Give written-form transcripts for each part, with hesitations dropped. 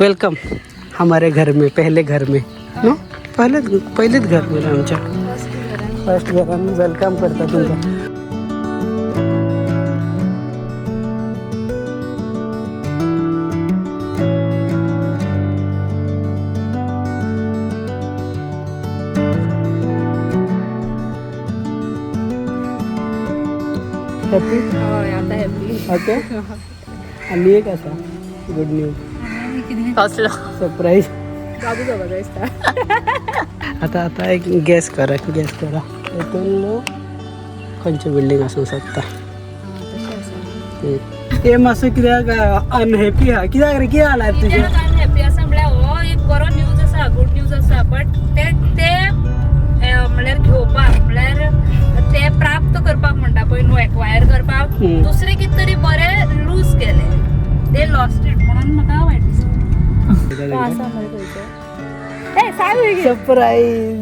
Welcome हमारे घर में, पहले घर में न्हू, पहलेच पयलीच घर मरे आमच्या. फर्स्ट घरान welcome करता तुमकां. हॅपी? हय, आता हॅपी. ओके, आनी एक आसा गुड न्यूज. कसलो? सरप्राईज. बाबू जावपा जाय दिसता. आता आता एक गॅस करा, गॅस करा. हेतून खंयचे बिल्डींग आसूंक शकता? ते मातसो कित्याक अनहॅपी आहा? कित्याक रे, कितें जालां तुजें? कित्याक अनहॅपी आसा म्हळ्यार हो एक बरो न्यूज आसा, गुड न्यूज आसा, बट ते ते म्हळ्यार घेवपाक, म्हळ्यार ते प्राप्त करपाक म्हणटा पळय न्हू, एक्वायर करपाक दुसरे कितें तरी बरें लूज केले, they lost it, म्हणून म्हाका वायट दिसता. आसा मरे खंयचो. ए सांग. सरप्राईज.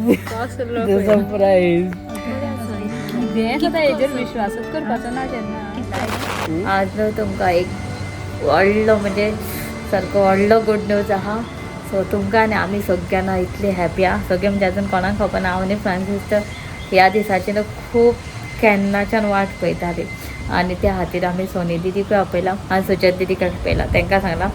सरप्राईज. कितें सुद्दां हेजेर विश्वासूच करपाचो ना केन्ना. आज न्हू तुमकां एक व्हडलो, म्हणजे सारको व्हडलो गुड न्यूज आहा. सो तुमकां आनी आमी सगळ्यांना इतले हॅपी आहा. सगळे म्हणजे अजून कोणाक खबर ना. हांव आनी फ्रांसीस तर ह्या दिसाची न्हू खूब केन्नाच्यान वाट पळयताली आनी त्या खातीर आमी सोनी दिदीकूय आपयला आनी सुचत दिदीक आपयला. तांकां सांगलां,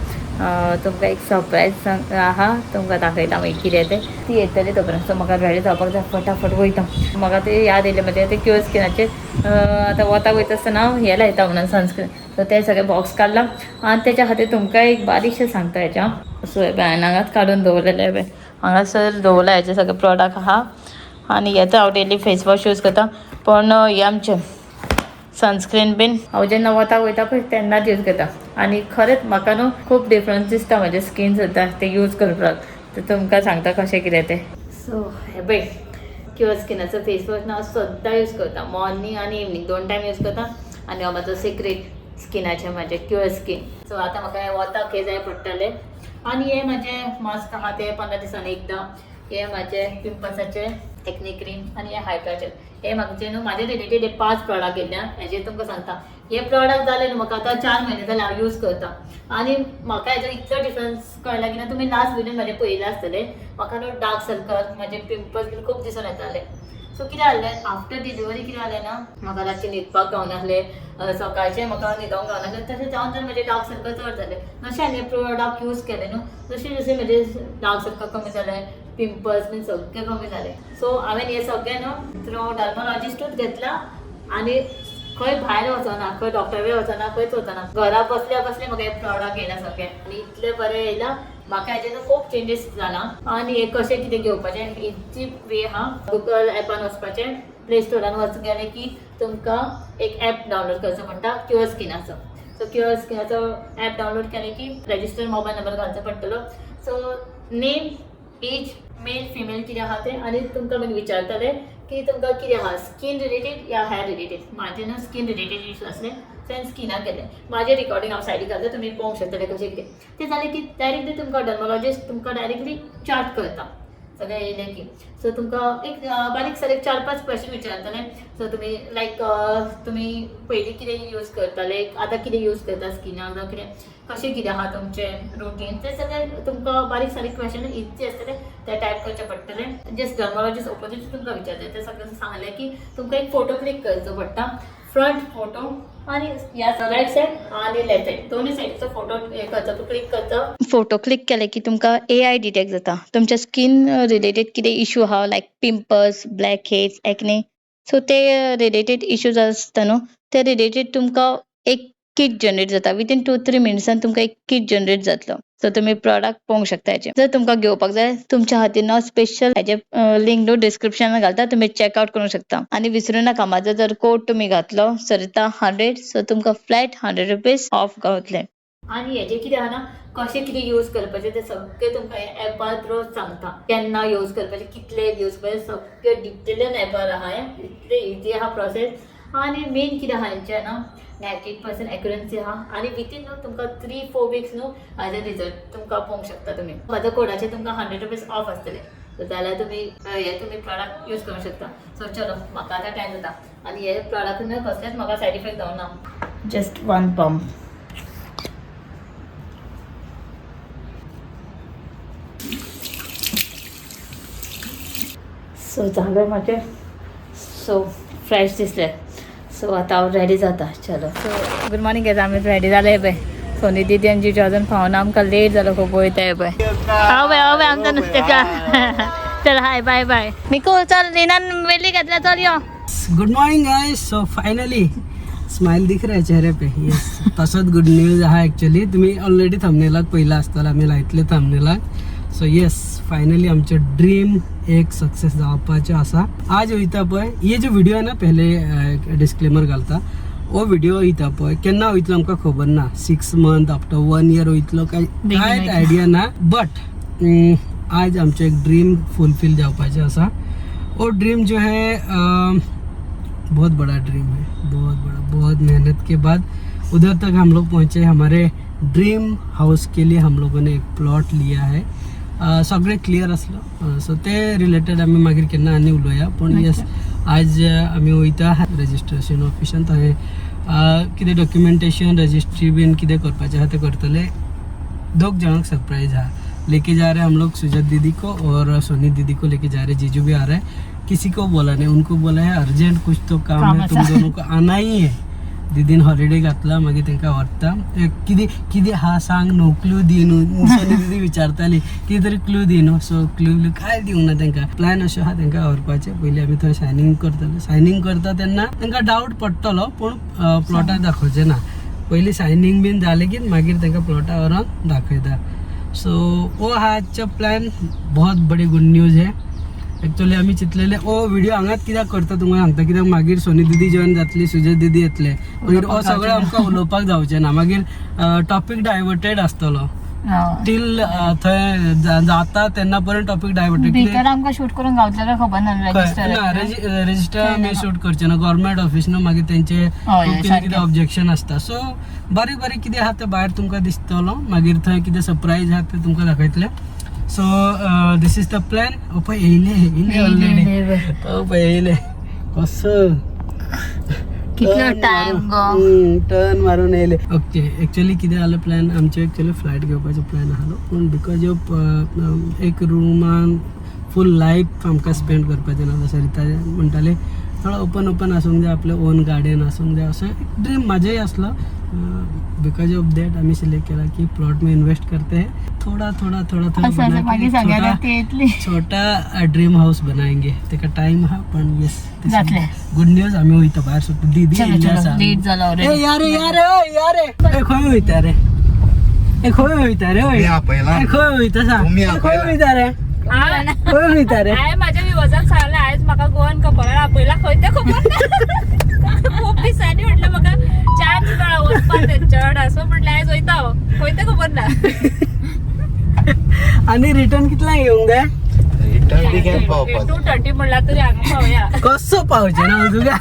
तुमकां एक सरप्रायज आहा, तुमकां दाखयता मागीर कितें तें. ती येतली तो पर्यंत. सो म्हाका रेडी जावपाक जाय, फटाफट वयता. म्हाका ते याद येयले, म्हणजे ते क्युअर स्किनाचेर आतां वताक वयता आसतना हांव हें लायता म्हणून सनस्क्रीन. सो ते सगळे बॉक्स काडला आनी तेच्या खातीर तुमकां एक बारीकशें सांगता हेच्या. सो हे पळय, हांवें हांगाच काडून दवरलेलें. हें पळय, हांगासर दवरला हेचे सगळे प्रोडक्ट आहा. आनी हें हांव डेली फेस वॉश यूज करता, पण हें आमचें सनस्क्रीन बीन हांव जेन्ना वताक वयता पळय तेन्नाच यूज करता. आनी खरेंच म्हाका न्हू खूब डिफरन्स दिसता म्हाजे स्कीन सुद्दां ते यूज करपाक. तर तुमकां सांगता कशें कितें तें. सो हे पळय, क्युअर स्किनाचो फेस वॉश हांव सद्दां यूज करता, मॉर्निंग आनी इवनींग दोन टायम यूज करता. आनी हो म्हाजो सिक्रेट स्किनाचें, म्हाजें क्युअर स्कीन. सो आतां म्हाका हें वताक हें जाय पडटलें. आनी हे म्हाजें मास्क आहा ते 15 दिसांनी एकदां. हे म्हाजे पिंपल्साचे एक्ने क्रीम आनी हे हायड्राचेर. हे म्हाका न्हू म्हाजे रिलेटेड हे 5 प्रोडक्ट घेतल्या. हेजेर तुमकां सांगता, हे प्रोडक्ट जाले न्हू म्हाका आतां 4 म्हयने जाले हांव यूज करता आनी म्हाका हेजो इतलो डिफरन्स कळ्ळा की ना, तुमी लास्ट व्हिडियोन म्हाजे पळयलें आसतलें. म्हाका न्हू डार्क सर्कल, म्हाजे पिंपल्स बीन खूब दिसून येताले. सो कितें जालें, आफ्टर डिलिव्हरी कितें जालें ना, म्हाका रातचें न्हिदपाक गावनासलें, सकाळचें म्हाका न्हिदोंक गावनासलें. तशें जावन तर म्हजे डार्क सर्कल चड जाले. जशें हांवें हे प्रोडक्ट यूज केले न्हू, जशें जशें म्हजे डार्क सर्कल कमी जाले, पिंपल्स बीन सगळे कमी जाले. सो हांवें हे सगळे न्हू थ्रू डर्मोलॉजिस्टूच घेतला आनी खंय भायर वचना, खंय डॉक्टरूय वचना, खंयच वचना, घरा बसल्या बसल्या म्हाका हे प्रोडक्ट येयला सगळे आनी इतले बरें येयला. म्हाका हेजेर खूब चेंजीस जाला. आनी हे कशें कितें घेवपाचें, इजी वे आहा. गुगल एपान वचपाचें, प्ले स्टोरान वच गेलें की तुमकां एक एप डावनलोड करचो पडटा क्युअर स्किनाचो. सो क्युअर स्किनाचो एप डावनलोड केलें की रजिस्टर मोबायल नंबर घालचो पडटलो. So name, age, male female कितें आहा तें, आनी तुमकां मागीर विचारतले की तुमकां कितें आहा, स्कीन रिलेटेड या हेअर रिलेटेड. म्हाजें न्हू स्कीन रिलेटेड इशू आसलें, सो हांवें स्किनाक गेलें. म्हाजें रिकॉर्डिंग हांव सायडीक घालता, तुमी पळोवंक शकतले कशें कितें तें. जालें की डायरेक्टली तुमकां डर्मोलॉजिस्ट तुमकां डायरेक्टली चार्ट करता सगळें येयलें की. सो तुमकां एक बारीक सारीक 4-5 क्वेश्चन विचारतले. सो तुमी लायक तुमी पयलीं कितें यूज करताले, आतां कितें यूज करता स्किनाक, जावं कितें कशें कितें आहा तुमचें रुटीन, तें सगळें तुमकां बारीक सारीक क्वेश्चन इजी आसतले ते टायप करचे पडटले. जस्ट डर्मोलॉजिस्ट ओपोजीट तुमकां विचारतले. ते सगळें सांगलें की तुमकां एक फोटो क्लिक करचो पडटा, फ्रंट फोटो आनी ह्या रायट सायड आनी लेफ्ट सायड, दोनूय सायडीचो फोटो हे करचो, क्लिक करचो. फोटो क्लिक केले की तुमकां एआय डिटेक्ट जाता तुमच्या स्कीन रिलेटेड कितें इशू आहा, like pimples, black heads, acne. So ते रिलेटेड इश्यूज आसता न्हू, ते रिलेटेड तुमकां एक किट जनरेट जाता. विदीन 2-3 मिनट्सान तुमकां एक किट जनरेट जातलो. सो तुमी प्रोडक्ट पळोवंक शकता हेजे. जर तुमकां घेवपाक जाय तुमच्या खातीर हांव स्पेशल हेजे लिंक न्हू डिस्क्रिप्शनान घालता, तुमी चॅकआवट करूंक शकता. आनी विसरूं नाका, म्हाजो जर कोड तुमी घातलो सरिता 100, सो तुमकां फ्लॅट 100 रुपीज ऑफ गावतले. आनी हेजें कितें आहा ना, कशें कितें यूज करपाचें तें सगळें तुमकां एपार थ्रू सांगता. केन्ना यूज करपाचें, कितले यूज करपाचें, सगळें डिटेलान एपार आहा. हें इतलें इजी आहा प्रोसेस. आनी मेन कितें आहा हेंचें ना, 98% एक्युरन्सी आहा आनी वितीन न्हू तुमकां 3-4 विक्स न्हू हाजे रिजल्ट तुमकां पळोवंक शकता तुमी. म्हाज्या कोडाचेर तुमकां 100 रुपीज ऑफ आसतले. सो जाल्यार तुमी हे तुमी प्रोडक्ट यूज करूंक शकता. सो चलो, म्हाका आतां टायम जाता आनी हे प्रोडक्ट न्हू कसलेच म्हाका सायड इफेक्ट जावना. Just one pump. सो जालें म्हाजें, सो फ्रेश दिसलें. सो आतां हांव रेडी जाता. चलो, सो गुड मॉर्निंग गायज, आमी रेडी जाले पळय. सोनी दिदी आनी जिजू अजून पावना, आमकां लेट जालो खूब. वयताय पळय. हांव पळय, हांव पळय आमकां नुस्तेकार. चल, हाय, बाय बाय. मिकू, चल, रिनान वेली घेतल्या, चल यो. Good morning guys. So finally smile दिख रहा है चेहरे पे. येस, तसोच गुड न्यूज आहा. ॲक्च्युली तुम्ही ऑलरेडी थंबनेलाक पयला आसतलो, आमी लायतले थंबनेलाक. सो येस, फायनली आमचें ड्रीम एक सक्सेस जावपाचें आसा. आज वयता पळय हे जो व्हिडिओ आहे ना, पहिले डिस्क्लेमर घालता, हो व्हिडिओ वयता पळय केन्ना वयतलो आमकां खबर ना. 6 month after, one year वयतलो काय बेगीन कांयच वयतलो. आयडिया ना. बट आज आमचें एक ड्रीम फुलफिल जावपाचें आसा. वो ड्रीम जो है बहुत बड़ा ड्रीम है, बहुत बड़ा. बहुत मेहनत के बाद उधर तक हम लोग पहुँचे. हमारे ड्रीम हाउस के लिए हम लोगों ने एक प्लॉट लिया है. सगळें क्लियर आसलो, सो ते रिलेटेड आमी मागीर केन्ना आनी उलोवया. पूण येस, आज आमी वयता रजिस्ट्रेशन ऑफिसान. थंय कितें डॉक्युमेंटेशन, रजिस्ट्री बीन कितें करपाचें आहा तें करतले. दोग जाणांक सरप्राईज है लेके जा रहे हैं हम लोग. सुजत दीदी को और सोनी दीदी को लेके जा रहे हैं. जीजू भी आ रहे हैं. किसी को बोला नहीं, उनको बोला है अर्जेंट कुछ तो काम काम है, तुम आसा. दोनों को आना ही है. दीदीन हॉलिडे घातला, मागीर तांकां व्हरता. कितें कितें आहा सांग न्हू, क्लू दी न्हू. सोनी दीदी विचारताली कितें तरी क्लू दी न्हू. सो क्लू ब्लू कांय दिवंक ना तांकां. प्लॅन अशें आहा तांकां व्हरपाचें. पयलीं आमी थंय सायनींग करतले. सायनींग करता तेन्ना तांकां डावट पडटलो, पूण प्लॉटार दाखोवचें ना. पयलीं सायनींग बीन जालें की मागीर तांकां प्लॉटार व्हरोन दाखयता. सो हो आहा आजचो प्लॅन. बहुत बडी गुड न्यूज है. एक्चुअली आमी चिंतलेले ओ व्हिडिओ हांगाच कित्याक करता तुमकां सांगता, कित्याक मागीर सोनी दिदी जॉयन जातली, सुजय दिदी येतले, मागीर हो सगळें आमकां उलोवपाक जावचें ना. मागीर टॉपीक डायवर्टेड आसतलो टील थंय जाता तेन्ना पर्यंत टॉपीक डायवर्टेड. भितर आमकां शूट करूंक गावतलें काय खबर ना. रजिस्टर ना, रजिस्टर आमी शूट करचे ना. गव्हर्मेंट ऑफिस न्हू, मागीर तेंचे हय, खूब कितें सारकें. कितें ऑब्जेक्शन आसता. सो बारीक बारीक कितें आहा तें भायर तुमकां दिसतलो. मागीर थंय कितें सरप्रायज आहा तें तुमकां दाखयतले. So this is the plan. ओ पळय येयले, येयले ऑलरेडी. ओ पळय येयले कसो. कितलो टायम गो. टर्न मारून येयले. ओके, एक्चुअली कितें जालें, प्लॅन आमचे एक्चुअली फ्लायट घेवपाचो प्लॅन आसलो, पूण because of एक रुमान फूल लायफ आमकां स्पेंड करपाचें ना. सरिता म्हणटाले थोडो ओपन ओपन आसूंक जाय, आपलें ओन गार्डन आसूंक जाय, असो एक ड्रीम म्हाजेय आसलो. Because of that आमी सिलेक्ट केला की प्लॉट में इन्वेस्ट करते हैं थोड़ा थोड़ा थोड़ा थोड़ा असं असं बना के मागीर एक सगळ्यांना छोटा ती येतली. छोटा ड्रीम हाऊस बनाएंगे. तेका टाइम हा, पण येस, जातलें. Good news. आमी वयता भायर सुटतो. दीदी चलो येयल्ली चलो, आसा. लेट जाला ए ऑलरेडी. यार यार यार, ए खंय वयता रे? ए खंय वयता रे? तुम्ही आपयला. ए खंय वयता सांग. तुम्ही ए, खंय आपयला. वयता रे? खंय वयता रे? हांवें म्हाज्या विवजाक सांगलें, आयज म्हाका गोवन कपलार आपयला, खंय तें खबर ना. खूब दिसांनी म्हटलें म्हाका चान्स मेळ्ळा वचपाक तेंच्या वांगडा. सो म्हटलें आयज वयता हांव, खंय तें खबर ना. आनी रिटर्न कितल्यांक येवंक जाय? रिटर्न बी केन्ना पावपाक? 2:30 म्हणल्यार तरी हांगा पावया. कसो पावचें ना तुका?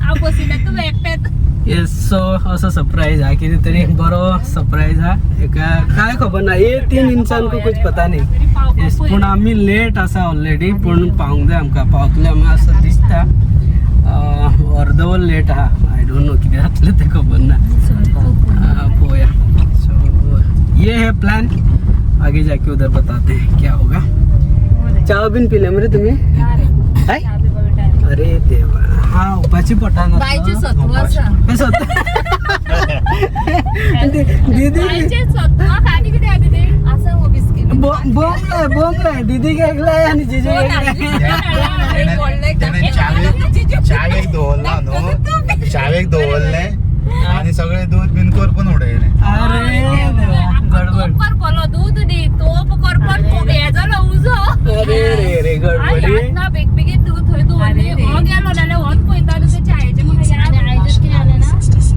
हांव बसिल्लें तूं एकटेंच. येस, सो असो सरप्राईज हा, कितें तरी बरो सरप्राईज हा. एका काय खबर ना, ये तीन इंसान को कुछ पता नहीं. येस, पूण आमी लेट आसा ऑलरेडी, पूण पावंक जाय आमकां. पावतले आमी असो दिसता. अर्दवर लेट आहा. I don't know कितें जातलें तें खबर ना. पळोवया. सो ये है प्लान, आगे जाके उधर बताते हैं क्या होगा. चाव बीन पिले मरे तुम्ही? काय? अरे देवा, हा उपाशी पोटान. बायचें सत्व आसा. दीदी. बायचें सत्व आनी कितें आसा दीदी? आसा हो बिस्कीट. बोंबलाय बोंबलाय, दीदी एकलाय आणि जिजू एकलाय. तेणे चावेक दवरला न्हू, चावेक दवरलें आनी सगळें दूद बीन करपून उडयलें. अरे देवा, गडबड. तोप करपलो दूद न्ही, तोप करपन हें जालो उजो. अरे रे रे, गडबडी. याद ना, बेगबेगीन दूद थंय दवरली. हो गेलो नाल्यार होच पळयता न्हू ते चायेचें म्हाका याद. आनी आयजच कितें जालें ना,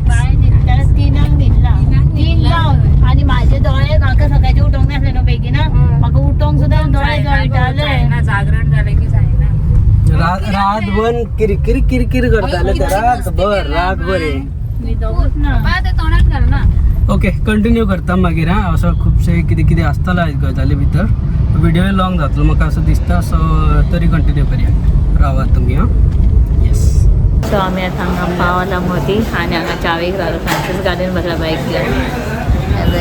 बाय न्हिदताना तिनांक न्हिदला, 3 जावन. आनी म्हाजे दोळे, म्हाका सकाळचे उठोंक नासलें न्हू बेगीन, म्हाका उठोंक सुद्दां दोळे जळटाले. जायना, जागरण जालें की जायना. रातभर किरकिर किरकिर करताले ते, रातभर रातभर हे. न्हिदोंकूच ना. बा ते तोंडात घालना. ओके, कंटिन्यू करता मागीर. हा, असो खुबशे कितें कितें आसतलो आयज गजाली भितर. व्हिडिओ लॉंग जातलो म्हाका असो दिसता. सो तरी कंटिन्यू करया, रावात तुमी. हा, येस. सो आमी आतां हांगा पावला मदीं आनी हांगा चावेक रावलो. फ्रांसीस गार्डन बसला बायक घेवन.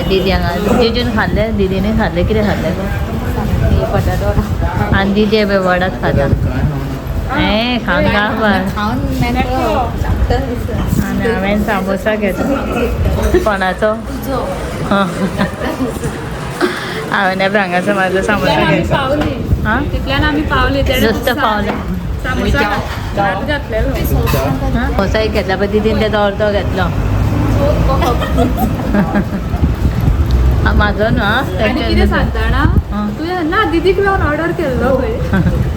दिदी हांगा, जिजून खाल्लें, दिदीनूय खाल्लें. कितें खाल्लें गो? बटाटो. आनी दिदी पळय वडाच खाता. ए खावन काबार. खावन मेकळो आनी हांवें सामोसा घेतलो. कोणाचो? हांवें हांगासर म्हाजो सामोसा घेतलो. पावली. हां. तितल्यान आमी पावली. जस्ट पावले. सामोसा हात घातलेलो. सामोसा एक घेतला, पण दिदीन तेजो अर्दो घेतलो. हा, म्हाजो न्हू. आनी कितें सांगता जाणा? हां. तुवें ना दिदीक लावन ऑर्डर केल्लो खंय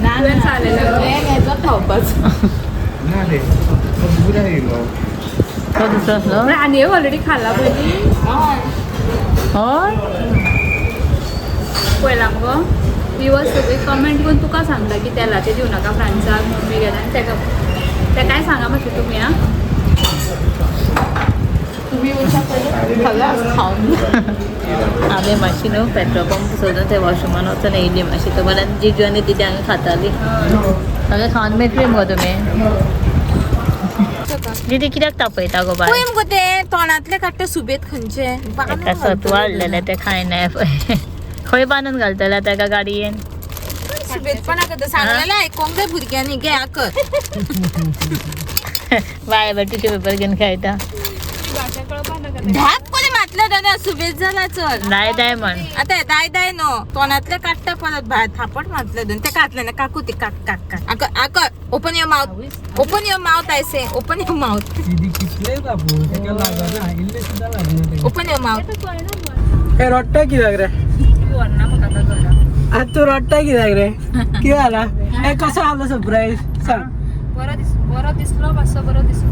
तुवें सांगलेलें. हेजो खावपाचो. ना रे, तो दुसरा येयलो. तो दुसरो आसलो. म्हळ्यार आनी ऑलरेडी खाल्ला पयलीं. हय. पळयला मुगो विवर्स सगळी कमेंट करून तुका सांगता की तेलाचें दिवं नाका फ्रांसाक, मम्मी गेला आनी तेका तेकाय सांगा मातशें तुमी. आं. तुम्ही येवच्या पयलीं खलास खावन. आमी मातशी न्हू पेट्रोल पंप सोदून ते वॉशरुमान वचून येयली मातशी. तो म्हणल्यार जिजू आनी दिदी हांगा खाताली. सगळें खावन मेकळी मुगो तुमी. दिदी कित्याक तापयता गो बाय? पळय मुगो ते तोंडांतले काडटा सुबेत खंयचे. तेका सत्व हाडलेलें तें खायनाय पळय. खंय बांदून घालतले तेका गाडयेन? सुबेदपणा करता. सांगलेलें आयकोंक जाय भुरग्यांनी. घे आकर. बाय बाय टिश्यू पेपर घेवन खेळटा. धाक कोणी मातलं दादा सुबेद जाला चल. दाय दाय म्हण. आता दाय दाय नो तोंडातले काडटा परत भायर थापट मातले दोन ते कातले ना काकू ते काक काक काक आकर आकर. Open your mouth, open your mouth. I say open your mouth. दिदी कितले बाबू तेका लागना, इल्लें सुद्दां लागना तेका. Open your mouth. हे रडटा कित्याक रे? व्हरना म्हाका आतां घरा. आतां तूं रडटा कित्याक रे? कितें जाला? हे कसो आसलो सरप्रायज सांग. बरो दिस, बरो दिसलो मातसो, बरो दिसलो.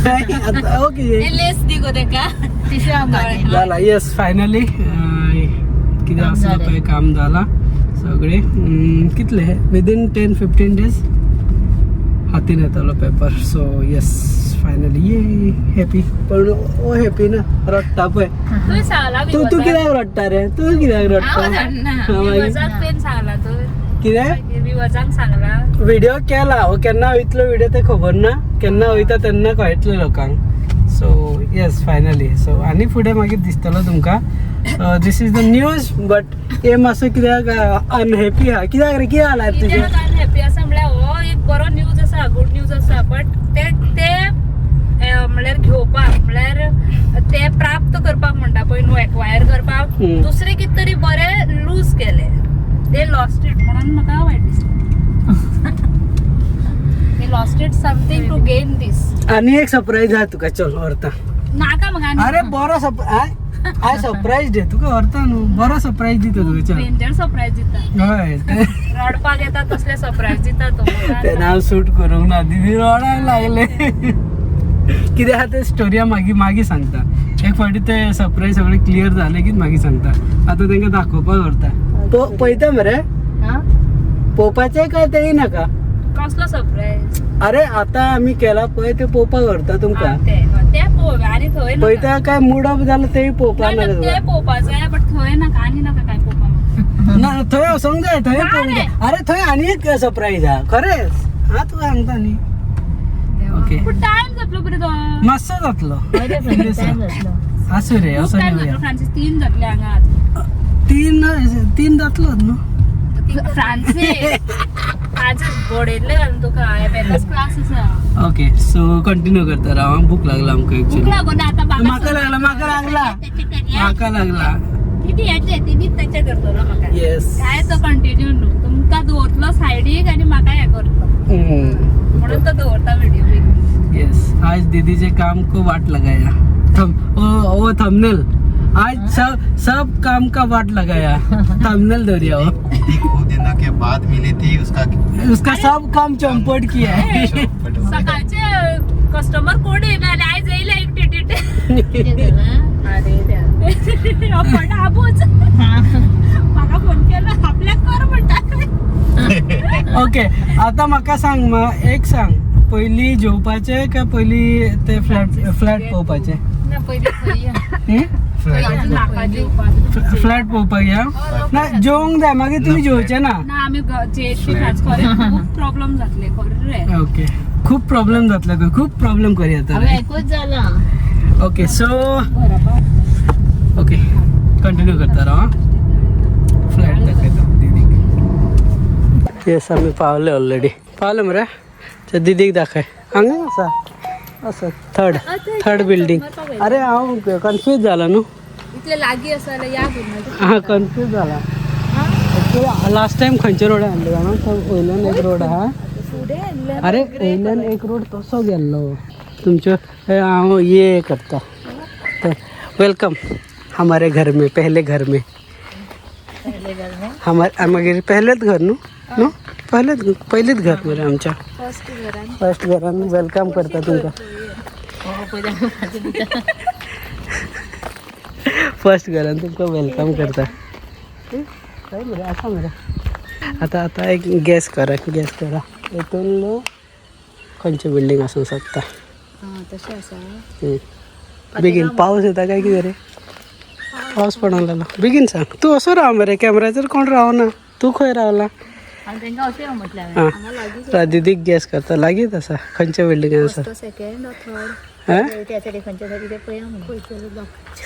आतां ओके. लेस दी गो तेका. जाला, येस फायनली कितें आसलें पळय काम जाला सगळें. कितले विदीन 10-15 डेज हातीन येतलो पेपर. सो येस फायनली ये हॅपी. पण ओ हॅपी ना, रडटा पळय. तुवें सांगला. तूं तूं कित्याक रडटा रे? तूं कित्याक रडटा? हांव रडना. हा, मागीर? विवर्साक तुवें सांगला तर कितें? विवर्सांक सांगला. व्हिडिओ केला हो, केन्ना वयतलो व्हिडिओ ते खबर ना, केन्ना वयता तेन्ना कळटलें लोकांक. So yes finally. सो आनी फुडें मागीर दिसतलो तुमकां. This is the news. But हे मातसो कित्याक अनहॅपी आहा कित्याक रे? कितें जाला तुजें? कित्याक अनहॅपी आसा म्हळ्यार हो एक बरो न्यूज आसा, गुड न्यूज आसा, बट ते ते म्हळ्यार घेवपाक, म्हळ्यार ते प्राप्त करपाक म्हणटा पळय न्हू, एक्वायर करपाक दुसरे कितें तरी बरें लूज केले. ते लॉस्ट it म्हणून म्हाका वायट दिसता. They lost it something to gain this. आनी एक सरप्रायज आहा तुका, चल व्हरता. नाका म्हाका. अरे बरो I surprise दे तुका, व्हरता न्हू, बरो सरप्रायज दिता तुका, चल. डेंजर सरप्रायज दिता. हय. रडपाक येता तसले सरप्रायज दिता तो. तेन्ना हांव सूट करूंक ना, दिदी रडायला लागले. कितें आहा ते स्टोरी हांव मागीर मागीर सांगता. एक फावटी ते सरप्रायज सगळें क्लियर जालें की मागीर सांगता. आतां तांकां दाखोवपाक व्हरता. पळयता मरे पळोवपाचें काय तेय नाका? कसलो सरप्रायज? अरे आतां आमी केला पळय ते पळोवपाक व्हरता तुमकां. ते ते पळोवया आनी थंय नाका. पळयता काय मूड ऑफ जाला तेय पळोवपाक ना, नाका ना, ते तुका. पळोवपाक जाय बट थंय नाका आनी नाका काय पळोवपाक. ना, थंय वचोंक जाय, थंय ना पळोवंक रे. जाय. अरे थंय आनी एक सरप्रायज आहा खरेंच. हा तुका सांगता न्ही. ओके. पूण टायम जातलो बरे तो. मातसो जातलो. आसूं रे. खूब असो टायम न्ही. जातलो फ्रांसीस, 3 जातले हांगा. तीन तीन जातलो न्हू. फ्रांसीस फ्रांसीस बडयल्ले घालून तुका बेताच क्लास आसा. ओके सो कंटिन्यू करता राव. भूक लागला आमकां भूक एक्चुअली. लागून आतां म्हाका लागला, म्हाका लागला, म्हाका लागला. किती येते तिनीच तेचे करतलो म्हाका. येस. काय तो कंटिन्यू न्हू, तुमकां दवरतलो सायडीक आनी म्हाका हें करतलो म्हणून तो दवरता व्हिडिओ बी. यस, आज दीदी के काम को वाट लगाया. थम ओ ओ थंबनेल. आज सब सब काम का वाट लगाया. थंबनेल दरिया हो. दीदी खूब दिनों के बाद मिली थी उसका. उसका सब काम चौपट किया है. सकाळचे कस्टमर कोण येयना आनी आयज येयले एक टिटीट. पण आबूच म्हाका फोन केलो आपल्याक कर म्हणटा. ओके, आता म्हाका सांग, एक सांग, पयली जेवपाचे काय पयली ते फ्लॅट फ्लॅट पळोवपाचे? ना पयलीं खंय. नाका जेवपाक. फ्लॅट पळोवपाक या ना, जेवंक जाय मागीर तुमी जेवचे ना. ना, आमी जेशी खास खरें खूब प्रॉब्लम जातले खरें रे. ओके, खूब प्रॉब्लेम जातले खंय, खूब प्रॉब्लेम करी जाता. एकूच जाला. ओके सो ओके कंटिन्यू करता राव. फ्लॅट दाखयता दीदीक. येस, आमी पावले ऑलरेडी. पावले मरे. ते दिदीक दाखय. हांगा आसा, आसा थर्ड, थर्ड बिल्डींग. अरे हांव कन्फ्यूज जाला न्हू. इतले लागीं आसा जाल्यार याद उरना. हां, कन्फ्यूज जाला. लास्ट टायम खंयच्या रोडार हाडलो जाणा? तो वयल्यान एक रोड आहा. अरे, वयल्यान एक रोड तसो गेल्लो तुमच्यो. हे हांव ये करता. तर welcome हमारे घर में, पहले घर में. पहले घर में. हमारे मागीर पहलेच घर न्हू, न्हू पहलेच, पयलीच घर मरे आमच्या. फर्स्ट घरान. फर्स्ट घरान welcome करता तुमकां. हो, पयलीं आमी भाजी दिता. फर्स्ट घरान तुमकां welcome करता. खंय मरे आसा मरे. आतां आतां एक गॅस करा, गॅस करा, हितून खंयचे बिल्डींग आसूंक शकता? आं, तशें आसा. हम्म. बेगीन, पावस येता काय कितें रे? पावस पडोंक लागलो. बेगीन सांग. तूं असो राव मरे, कॅमेराचेर कोण रावना. तूं खंय रावला? आनी तेंकां अशें म्हटलें हांवें. हां, दिदीक गॅस करता. लागींच आसा, खंयच्या बिल्डिंगान आसा? Second, third. हां. त्या सायडीक खंयच्या सायडीक तें पळया म्हणून.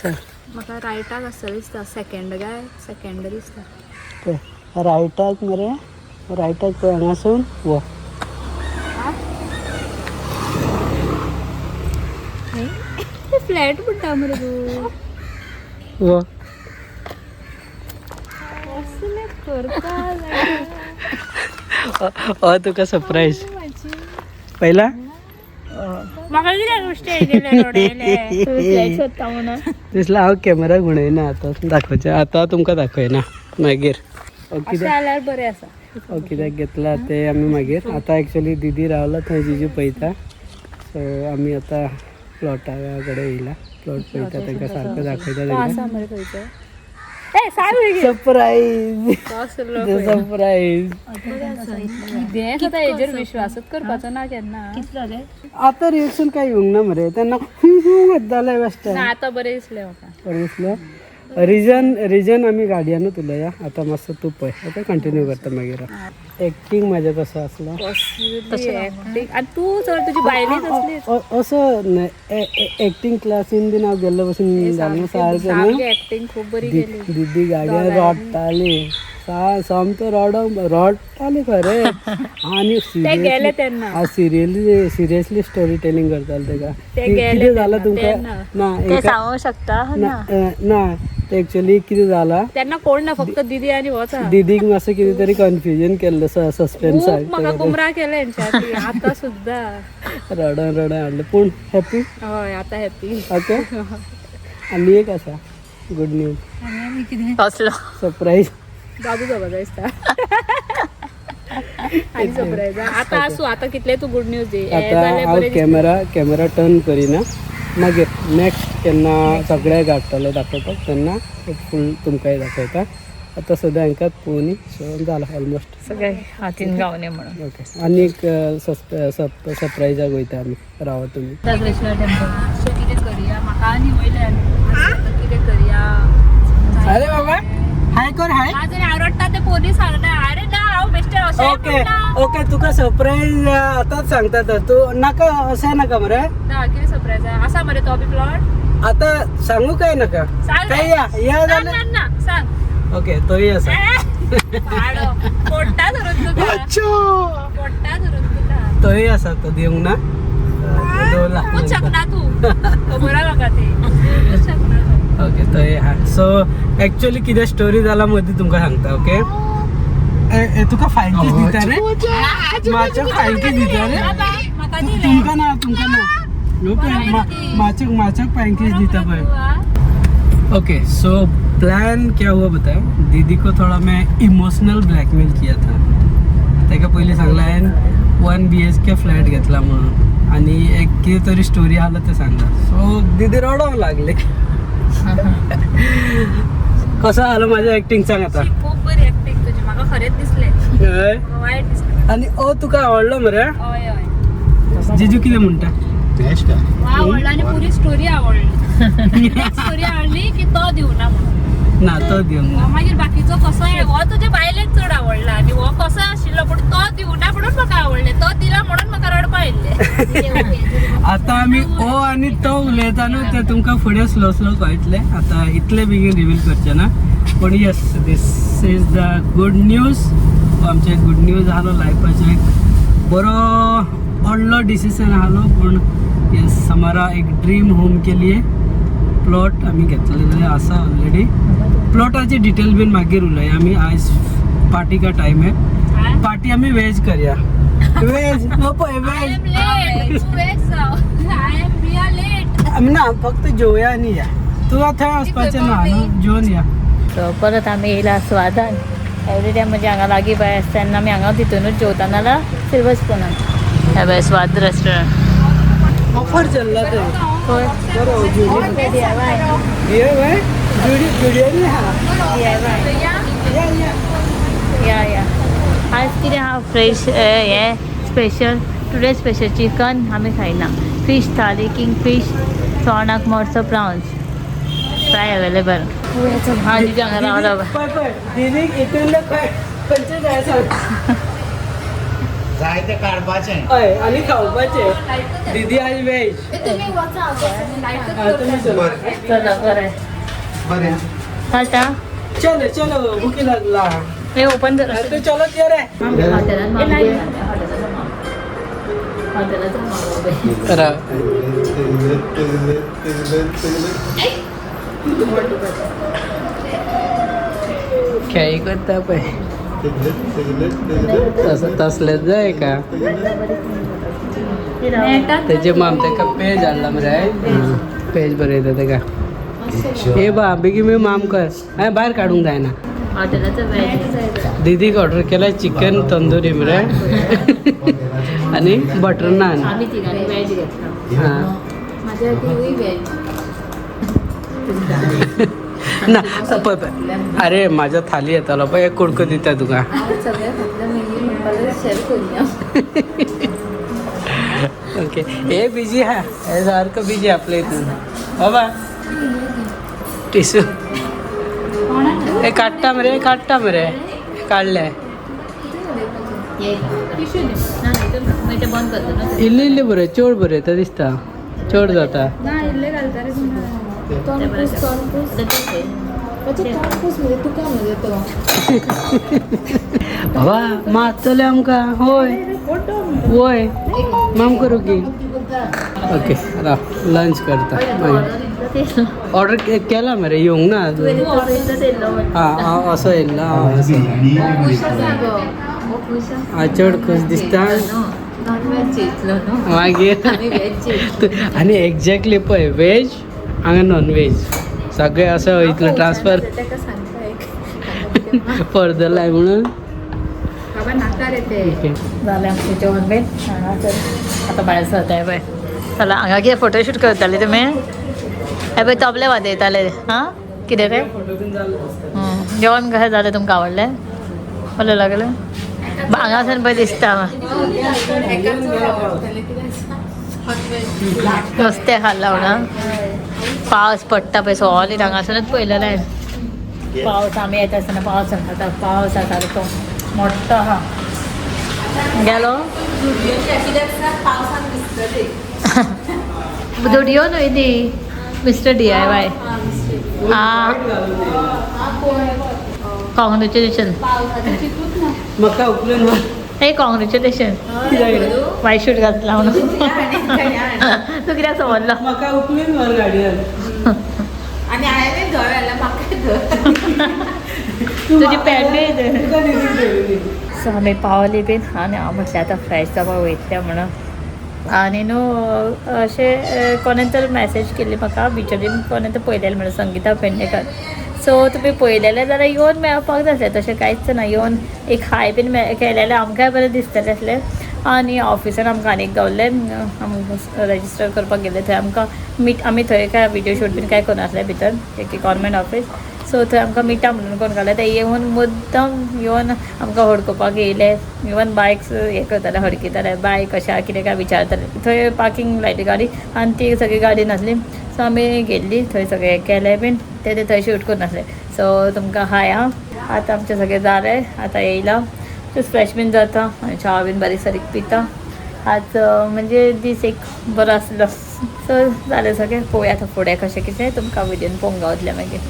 सांग. म्हाका रायटाक आसतलें दिसता. सेकंड काय सेकंड दिसता. पळय, रायटाक मरे, रायटाक पळय हांगासून वो. फ्लॅट म्हणटा मरे तूं. वो. कसलें करता. हो, तुका सरप्रायज पहिला. म्हाका कित्याक बेश्टें येयलें रडयलें? तुमी फ्लॅट सोदता म्हणून. दिसला हांव कॅमेरा घुणयना. आतां दाखोवचें, आतां तुमकां दाखयना, मागीर. अशें कित्याक जाल्यार बरें आसा. कित्याक घेतला ते आमी मागीर. आतां एक्चुली दिदी रावला थंय, जिजू पळयता. सो आमी आतां प्लॉटा कडेन येयला, प्लॉट पळयता. तांकां सारको दाखयता तो आसा तांकां. मरे खंयचो? ए, सांग. सरप्रायज. कसलो? सरप्रायज. कितें सुद्दां हेजेर विश्वासूच करपाचो ना केन्ना. कितलो रे? आतां रिएक्शन काय येवंक ना मरे तेन्ना. हूं हूं जालें बेश्टें. ना, आतां बरें दिसलें म्हाका. बरें दिसलें. रिजन, रिजन आमी गाडयानूच उलोवया. आतां मातसो तूं पळय. ओके, कंटिन्यू करता मागीर. एक्टींग म्हाजें कसो आसलो? कसली एक्टींग! आनी तूं चड, तुजी बायलूय तसलीच. असो एक्टींग क्लासीन बीन हांव गेल्लो बसून जालें सारकें न्हू. सामकी एक्टींग खूब बरी केली. दिदी गाडयान रडटाली, सामको रडोंक रडटाली खरें आनी ते गेले तेन्ना. सिरियसली, सिरियसली स्टोरी टेलिंग करताले तेका. ते गेले कितें जालां तेन्ना, तुमकां तेन्ना. ना ते हेका सांगूंक शकता ना ना. ना, ते एक्चुअली कितें जाला, तेन्ना कोण ना, फक्त दिदी आनी होच आहा. दिदीक मातसो कितें तरी कन्फ्युजन केल्लें, सस्पेन्स. खूब म्हाका गुमराह केलें हेंच्यांनी आतां सुद्दां. रडोन रडोन हाडलें, पूण हॅपी. हय, आतां हॅपी. ओके, आनी एक आसा गुड न्यूज. कसलो? सरप्रायज. बाबू जावपा जाय दिसता आनी सरप्रायज आतां आसूं. आतां कितलें तूं गुड न्यूज दी, हें आतां जालें हांव बरें दिसलें. कॅमेरा, कॅमेरा टर्न करिना. मागीर नेक्स्ट केन्ना सगळें काडटले दाखोवपाक तेन्ना फूल तुमकांय दाखयता. आतां सद्या हांकांच पळोवनी. सो जालां ऑलमोस्ट. सगळे हातीन गावने म्हणून. ओके, आनी एक सरप्रायजाक वयता आमी. रावा तुमी. कृष्ण टेम्पल. अशें कितें करया म्हाका आनी वयल्यान आतां कितें करया. अरे बाबा, हाय कर, हाय. आज आवडटा ते पोलीस सांगना. अरे ना, हांव बेश्टें अशें ओके. म्हणटा. ओके, तुका सरप्रायज आतांच सांगता तर. तूं नाका, अशें नाका मरे. ना, कितें सरप्रायज आसा मरे तो बी प्लॉट? आतां सांगू काय नाका? सांग. काय या या ना. जाल्यार. ना ना, सांग. ओके, तोय आसा. पाडो पोट्टा धरून तुका, पोट्टा धरून तुका. तोय आसा, तो दिवंक ना, दवरला. करूंक शकना तूं, खबर आहा म्हाका ती. करूंक शकना तूं. ओके, थंय हा. सो एक्चुअली कितें स्टोरी जाला मदीं तुमकां सांगता. ओके, तुका फायल कीस दिता रे, म्हाज्या फायल कीस दिता रे. बाबा, म्हाका दिले. तुमकां ना, तुमकां ना. ओके, म्हाच्याक, म्हाच्याक फायल कीस दिता पळय. ओके, सो प्लान क्या हुआ बताओ. दीदी को थोड़ा मैं इमोशनल ब्लॅकमेल किया था. ताका पयलीं सांगला हांवें 1 BHK flat घेतला म्हणून आनी एक कितें तरी स्टोरी आसलो तें सांगला. सो दीदी रडोंक लागली. कसो आलो म्हाजें एक्टींग सांग आतां. खूब बरी एक्टींग तुजी. म्हाका खरेंच दिसलें. हय. म्हाका वायट दिसलें. आनी ओ तुका आवडलो मरे? हय हय. जिजू कितें म्हणटा? बेस्ट. म्हाका आवडलो आनी पुरी स्टोरी आवडली. स्टोरी आवडली की तो दिवना म्हणून. ना, तो दिवंक ना. हो, मागीर बाकीचो कसो आहे, हो तुज्या बायलेक चड आवडला आनी हो कसो आशिल्लो, पूण तो दिवना म्हणून म्हाका आवडलें. तो दिला म्हणून म्हाका रडपा येयल्लें. आता आमी ओ आनी तो उलयता न्हू, ते तुमकां फुडें स्लो स्लो कळटलें. आतां इतले बेगीन रिवील करचें ना. पूण yes, this is the good news. आमचें गुड न्यूज आसलो, लायफाचो एक बरो व्हडलो डिसिजन आहलो पूण येस हमारा एक ड्रीम होम के लिए प्लॉट आमी घेतलेले आसा ऑलरेडी. प्लॉटाची डिटेल बीन मागीर उलया आमी. आयज पार्टी का टायम है, पार्टी आमी वेज करया. वेज पळय I veg am late. तूं वेज जाव. I am we are late. आमी ना फक्त जेवया आनी या. तुका थंय वचपाचें ना न्हू, जेवन या. सो परत आमी येयला स्वादान. एवरी टायम म्हणजे हांगा लागीं बाय आसता तेन्ना आमी हांगा तितूनच जेवता नाल्यार सिल्वर स्पुनान. हे पळय स्वाद रेस्टॉरंट. ऑफर चल्ला ते खंय बरो जुडी ये वे जुडी जुडियनी हा या या. या या. आज कितें आहा फ्रेश हें स्पेशल टुडे स्पेशल चिकन आमी खायना. फिश थाली, किंग फिश, चोणाक मोडसो, प्रावन्स फ्राय अवेलेबल. हा दिदी हांगा रावला. पळय पळय दिदीक हितून खंयचे जाय सांग. जाय ते काडपाचें. हय आनी खावपाचें. दिदी आज वेज. तुमी वचा. तुमी चलो. बरें चला बरें बरें. चलता. चलो चलो भुकी लागला. हे ओपन कर. अरे तू चलत ये रे. हॉटेलान हॉटेलाचो मागो. खेळी करता पळय तसं तसलेच जाय का तेजे माम तेका पेज हाडला मरे. पेज बरयता तेका. ए बा बेगीन बेगीन माम कर, हांवें भायर काडूंक जायना. हॉटेलाचो वेज. दीदीक ऑर्डर केला चिकन तंदुरी मरे आनी बटर नान. आमी तिगांनी वेज घेतला. हां माझ्या वेज. ना पळय पळय अरे म्हाज्या थाली येतालो पळय, एक कुडको दिता तुका. सगळ्या खातलं मागीर म्हणपाक शेअर करूया. ओके हे बिजी हा, हे सारखं बिजी आपल्या इथून बाबा. टिसू हे काडटा मरे, काडटा मरे, काडले. ना मागीर ते बंद करता न्हू. इल्ले इल्ले बरें चड बरयता दिसता, चड जाता. ना इल्ले घालता रे तुमकां. ते बरें. तोंड पूस म्हणजे तुका म्हणजे तो. बाबा मारतले आमकां. होय होय माम करू की. ओके राव लंच करता मागीर. ऑर्डर केला मरे येवंक ना अजून. हां हांव असो येयल्लो हांव असो. हां चड खूश दिसता मागीर. आनी एक्झॅक्टली पळय वेज हांगा नॉन वेज सगळें असो इतलो ट्रान्सफर ताका सांगता एक फर्दर म्हणून. बाबा नाका रे ते. ओके जालें आमचें जेवण बीन. हांगासर आतां भायर सरताय पळय. चला हांगा कितें फोटोशूट करताले तुमी? हे पळय तबले वाजयताले. हां कितें रे? जेवण कशें जालें तुमकां? आवडलें? बरें लागलें? हांगासून पळय दिसता नुस्तें खाल्लां म्हणून. पावस पडटा पळय सॉलीड हांगासरूच पळयलेलें. पावस आमी येता आसतना पावस आसा, पावस आसा सारको मोठो आहा. गेलो जुडियो न्हय ती, मिस्टर DIY. आं कॉंग्रेच्युलेशन. म्हाका उखलून हे कॉंग्रेच्युलेशन. वायट शूट घातला म्हणून तूं कित्याक समजलो? म्हाका उखलून व्हर गाडयेन. आनी हांवें धर जाल्यार म्हाका धर. तुजी पॅन्टूय. तुका दिदी धरली. सो आमी पावली बीन आनी हांव म्हटलें आतां फ्रेश जावपाक वयतलें म्हणून. आनी न्हू अशें कोणें तर मॅसेज केल्ली म्हाका बिचोलीन कोणें तर पळयलेलें म्हणून संगीता पेडणेकर. सो तुमी पळयलेलें जाल्यार येवन मेळपाक जाय आसलें. तशें कांयच ना, येवन एक हाय बीन केलें जाल्यार आमकांय बरें दिसतलें आसलें. आनी ऑफिसान आमकां आनीक गावलें, आमकां रजिस्टर करपाक गेल्लें थंय आमकां मीट. आमी थंय काय विडियो शूट बीन काय करनासलें भितर एक गव्हर्मेंट ऑफिस. सो थंय आमकां मिटा म्हणून कोण घालें ते येवन मुद्दम येवन आमकां हडकुपाक येयले. इवन बायक्स हें करताले, हडकिताले बायक कशें आहा कितें काय विचारताले. थंय पार्कींग लायली गाडी आनी ती सगळी गाडी नासली. सो आमी गेल्ली थंय सगळें केलें बीन ते ते थंय शूट करून आसले. सो तुमकां हाय. आं आतां आमचें सगळें जालें, आतां येयलां जस्ट फ्रेश बीन जाता आनी च्या बीन बारीक सारीक पिता. आज म्हणजे दीस एक बरो आसलो. सो जालें सगळें. पळोवया आतां फुडें कशें कितें तुमकां व्हिडियोन पळोवंक गावतलें मागीर.